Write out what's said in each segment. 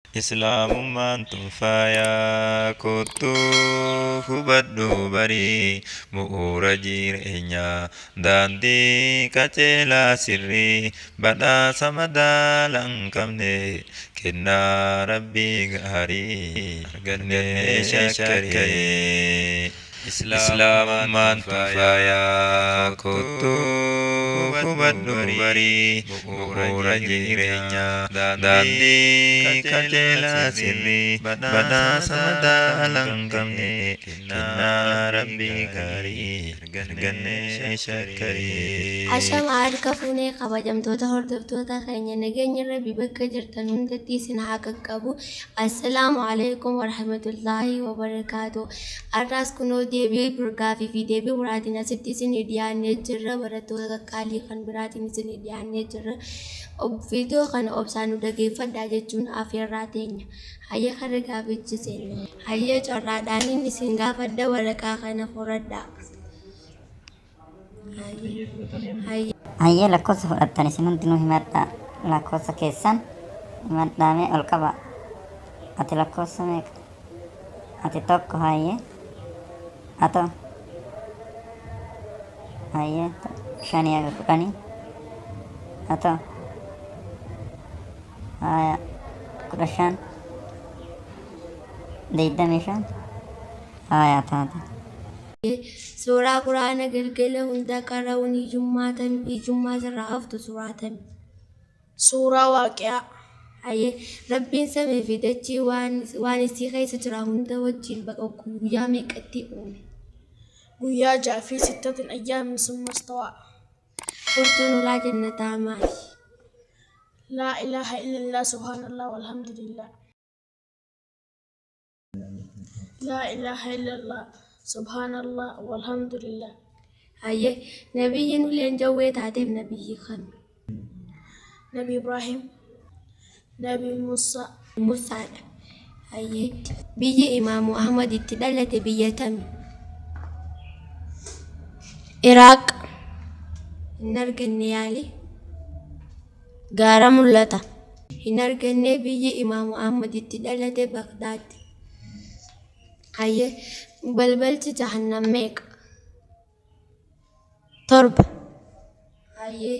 Islaamummaan tun faaya, kottuu hubadhu barii, bu'uura jireenyaa, daandii qajeelaa sirrii, badhaasa madaala hin qabne, kennaa Rabbii gaarii argannee shakkarii. Islaamummaan tun faaya, kottuu hubadhu barii, bu'uura jireenyaa, daandii qajeelaa sirrii, badhaasa madaala hin qabne, kennaa Rabbii gaarii argannee shakkarii. Ashama harka fuunee, kabajamtoota hordoftoota keenya, nageenya Rabbi bakka jirtan hundatti isin haa qaqqabu. Assalaamu alaikum warahmatullaahi wabarakaatu. Har'aas kunoo deebii gaafii fi deebii biraatiin asitti isin dhiyaannee jirra. Barattoota qaqqaalii kan biraatiin isin dhiyaannee jirra. Viidiyoo kana obsaan nu dhageeffadhaa jechuun afeerraa teenya. Hayya, karra gaafichi seena. Hayya, carraadhaan inni isin gaafadha, waraqaa kana fudhadhaa. Hayya. Hayyee, lakkoofsa fudhattan isin hundinuu himadhaa. Lakkoofsa keessan himadhaa, mee ol qaba. Ati lakkoofsa meeqa? Ati 1. Hayyee. Ato? Hayyee, 5 haga 10. Ato? Haya, 15, 25. Haya, taate. Suuraa Quraana galgala hunda qara'uun hiyyummaa tami, hiyyummaa sirraa haftu suuraa tami? Suuraa Waaqi'aa. Hayyee, Rabbiin samii fi dachii waan isii keessa jira hunda wajjin baqa guyyaa meeqatti uume? Guyyaa 6 fi sittatin ayyaamin summa stawaa. Furtuun ulaa jannataa maali? Laa ilaaha illallah, subhaanallah, walhamdulillah. Laa ilaaha illallah, subhaanallah, walhamdulillah. Hayyee, nabiyyiin uleen jawwee taateef nabiyyi kami? Nabi Ibrahim, Nabi Musa. Musaadha. Hayyee, biyyi Imaamu Ahmad itti dhalate biyya tami? Iraaq. Hin arganne, yaali. Gaara mul'ata. Hin arganne, biyyi Imaamu Ahmad itti dhalate Bagdaad. Hayyee, balbalti jahannam meeqa? 7. Hayyee,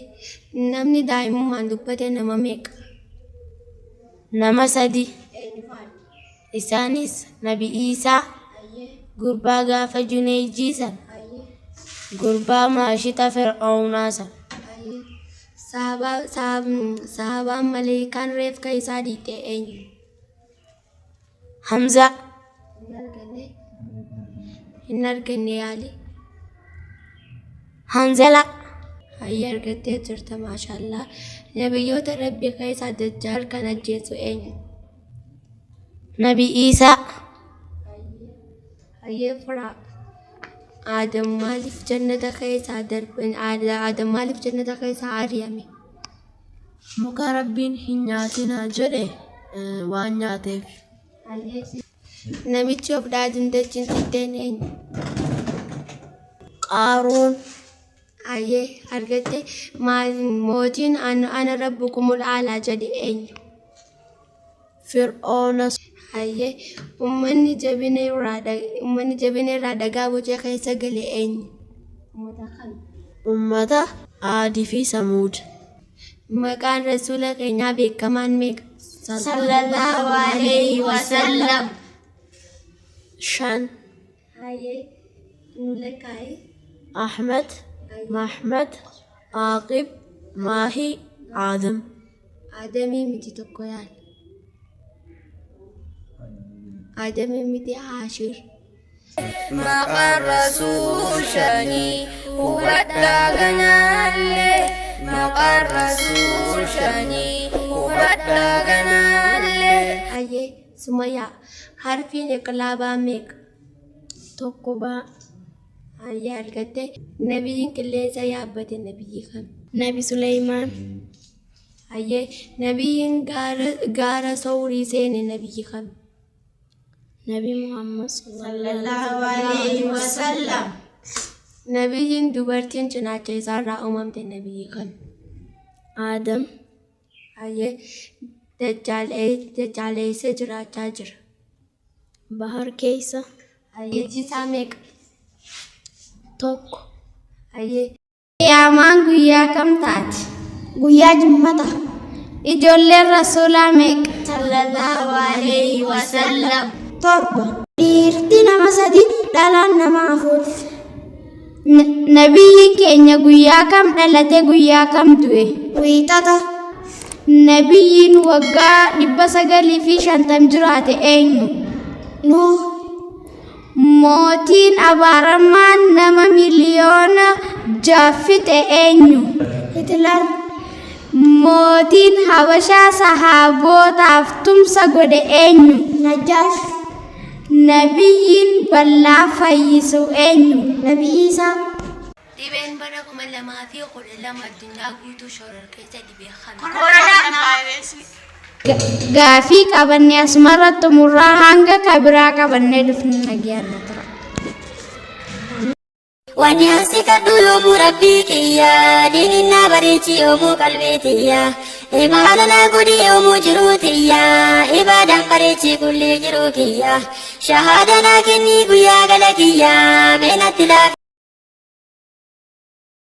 namni daa'imummaan dubbate nama meeqa? Nama 3. Isaanis Nabi Iisaa, gurbaa gaafa Juneeyjii san, gurbaa maashita Fir'aawnaa san. Sahaabaan maleekaan reefka isaa dhiite eenyu? Hamzaa. Hin arganne. Hin arganne, yaali. Hanzala. Hayyee, argattee jirta, maashaallah. Nabiyyoota Rabbii keessaa Dajjaal kan ajjeesu eenyu? Nabi Iisaa. Hayyee, firaa. Aadam maaliif jannata keessaa darban? Aadam maaliif jannata keessaa ari'ame? Muka Rabbiin hin nyaatinaa jedhe waan nyaateef. Namichi of dhaaduun dachiin xixxeen eenyu? Qaaruun. Hayyee, argatte. Mootiin ana rabbukumul aalaa jedhe eenyu? Fir'oona. Hayyee, uummanni jabina irraa dhagaa bocee keessa gale eenyu? Uummata kami? Uummata Aadii fi Samuud. Maqaan rasuula keenyaa beekamaan meeqa? Sallallahu alayhi wasallam. 5. Hayyee, nu lakkaa'e. Ahmed, Mahmad, Aaqib, Maahi, Aadam. Aadamii miti, tokko yaala. Aadamii miti, Haashir. Maqaan rasuul shanii hubadhaa ganaallee. Maqaan rasuul shanii hubadhaa ganaallee. Hayyee, Sumayyaa, harfiin iqlaabaa meeqa? 1 baa. Hayyee, argatte. Nabiyyiin qilleensa yaabbate nabiyyi kami? Nabi Suleymaan. Hayyee, nabiyyiin gaara Sawrii seene nabiyyi kami? Nabi Muhammad sallallahu alayhi wasallam. Nabiyyiin dubartiin cinaacha isaarraa uumamte nabiyyi kami? Aadam. Hayyee, Dajjaal Dajjaal eessa jiraachaa jira? Bahar keessa. Hayyee iji isaa meeqa? Tokko. Hayyee. Qiyaamaan guyyaa kam taati? Guyyaa jimmata. Ijoolleen Rasuulaa meeqa? Sallallahu alayhi wasallam. 7. Dhiirti nama 3, dhalaan nama 4. Nabiyyiin keenya guyyaa kam dhalate guyyaa kam du'e? Wiixata. Nabiyyiin waggaa 950 jiraate eenyu? Nuuh. Mootiin abaaramaan nama miliyoona 6 fixe eenyu? Hitler. Mootiin Habashaa sahaabootaaf tumsa godhe eenyu? Najjaash. Nabiyyiin ballaa fayyisu eenyu? Nabi Iisaa. Dhibeen bara 2012 addunyaa guutuu shororkeesse dhibee kami? Gaafii qabanne asumarratti xumurraa hanga ka biraa qabannee dhufnu nagayaan nu tura. Wanni an si kadhu yoomuu rabbii kiyya diinin naa bareechi yoomuu qalbii tiyya imaana naa godhi yoomuu jiruu tiyya ibaadaan bareechi kullii jiruu kiyya shahaada naa kennii guyyaa gala kiyya mee natti laafi.